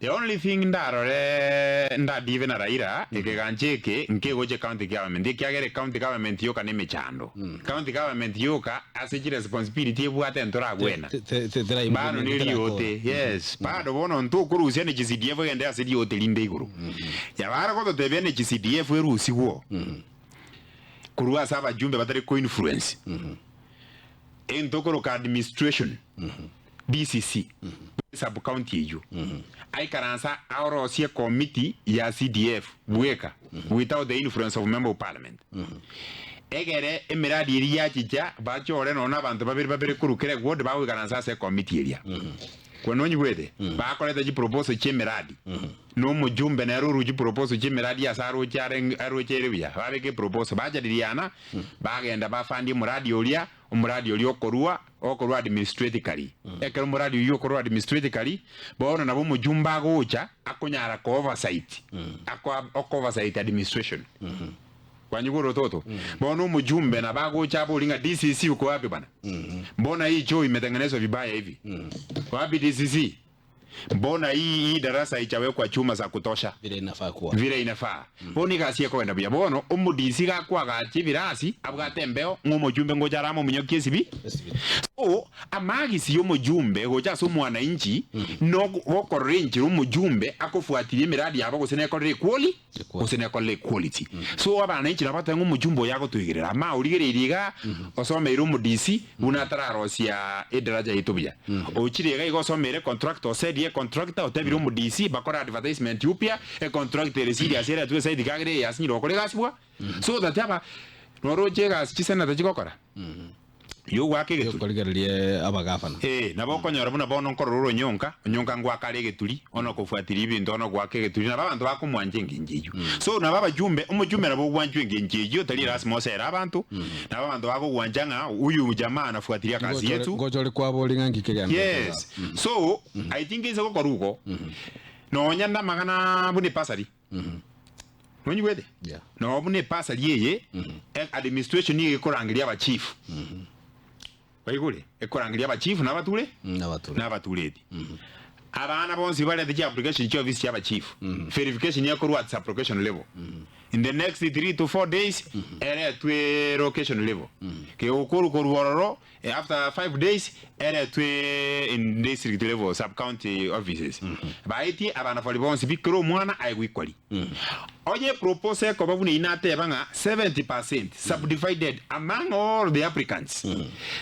The only thing ndarore ndadive na Raila ekegancha eke nkegocha county government ekiagera ecounty government yoka nemechando. County government yoka ase chiresponsibility ebwate ntoragwena. Bado neriote yes bado bono ntokorusia ne chi CDF egende ase riote rinde igoro. Yabare gototebia ne chi CDF erusigwo korwa ase abajumbe batari ko influence egento okoroka administration. DCC, sub county eyio, aikaranse aorosie ecommittee ya CDF bweka without the influence of member of parliament. Egere emiradi eria yachicha bachore nonya na abanto babere babere korwa kera eward bagoikaransa ase ecommittee eria. Kwe nonyigwete? Bakoreta chiproposal chia emiradi na omojumbe nere orue chiproposal chia emiradi ase aroche are aroche ere buya babeke eproposal bachadiliana bagenda bafund omoradi oria Omoradi oria okorua okorua administratically. Ekero omoradi oyio okorua administratically, bono nabo omojumbe agocha akonyara ko oversight, ako oko oversight administration. Kwanyigwa orototo? Bono omojumbe nabo agocha abori ng'a DCC uko wapi bana? Mbona hii choo imetengenezwa vibaya hivi? Wapi DCC? Mbona hii hii darasa haijawekwa chuma za kutosha? Vile inafaa kuwa. Vile inafaa. Bono egasi ekogenda buya. Bono omodisi gakoagacha ebirasi abwate embeo ng'a omochumbe ngocha arame omonyoki esibi. So amagisi y'omojumbe gocha ase omwananchi nogokorora enchera omojumbe akofuatiria emiradi yabo gose nekorera equali gose nekorera equality. So abananchi nabo bateba ng'a omojumbe oyo agotoigerera ama origereirie igaa osomeire omodisi buna atararosia edaraja yaito buya. Ochire iga iga osomeire econtractor osedie econtractor otebire omodisi bakore advertisement upya econtractor ere serious eretwe eside iga agere eye yasinyire gokora egasi bwa so that aba noroche egasi chiseneta chigokora yogoaka egeturi. Yokorigereria abagavana. Ee, nabo okonyora buna bono nkorora ore onyonka, onyonka ngoaka are egeturi, ono kofuatiria ebinto ono goaka egeturi, nabo abanto bakomwancha engencho eyio. So nabo abajumbe, omojumbe nabo ogwanchwa engencho eyio, tari lasima osere abanto, nabo abanto bakogwancha ng'a huyu jamaa anafuatiria kazi yetu. Ngocha ore kwabori ng'a nki kegenderete Yes, so I think inse gokora igo, nonya namang'ana buna epasari. Nonyigwete? Yeah. Noo buna epasari eye, e- administration nigo ekorangeria abachief. Waigure? Ekorangeria abachief na abature? Nabature. Na abatureti. Abana bonsi barete chiapplication chiofisi chia abachief. Verification ekorwa at sub-location level. In the next 3 to 4 days, eretwe location level. Kegokorwa korwa ororo, After 5 days eretwe in district level sub county offices baetie abanafari bonsi pi kera omwana aegwe equally. Onye proposal ekoba buna eyio nateba ng'a 70% subdivided among all the applicants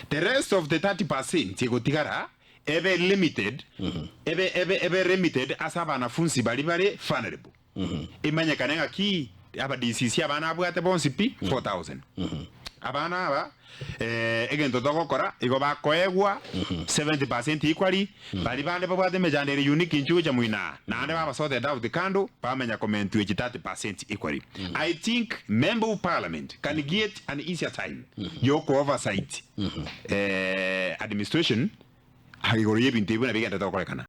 the rest of the 30% egotigara ebe limited ebe ebe ebe limited ase abanafunsi baria bare vulnerable. Emanyekane ng'a ki aba DCC abana abwate bonsi pi 4000. Abana aba eh, egento togokora igo bakoegwa 70% equally, baria bande babwate emechando ere unique inche gocha moino aa, naende baba sorted out kando bamenya komentwa echi 30% equally. I think member of parliament can get an easier time yoko oversight eh, administration igoro y'ebinto ebi buna bigenderete gokorekana.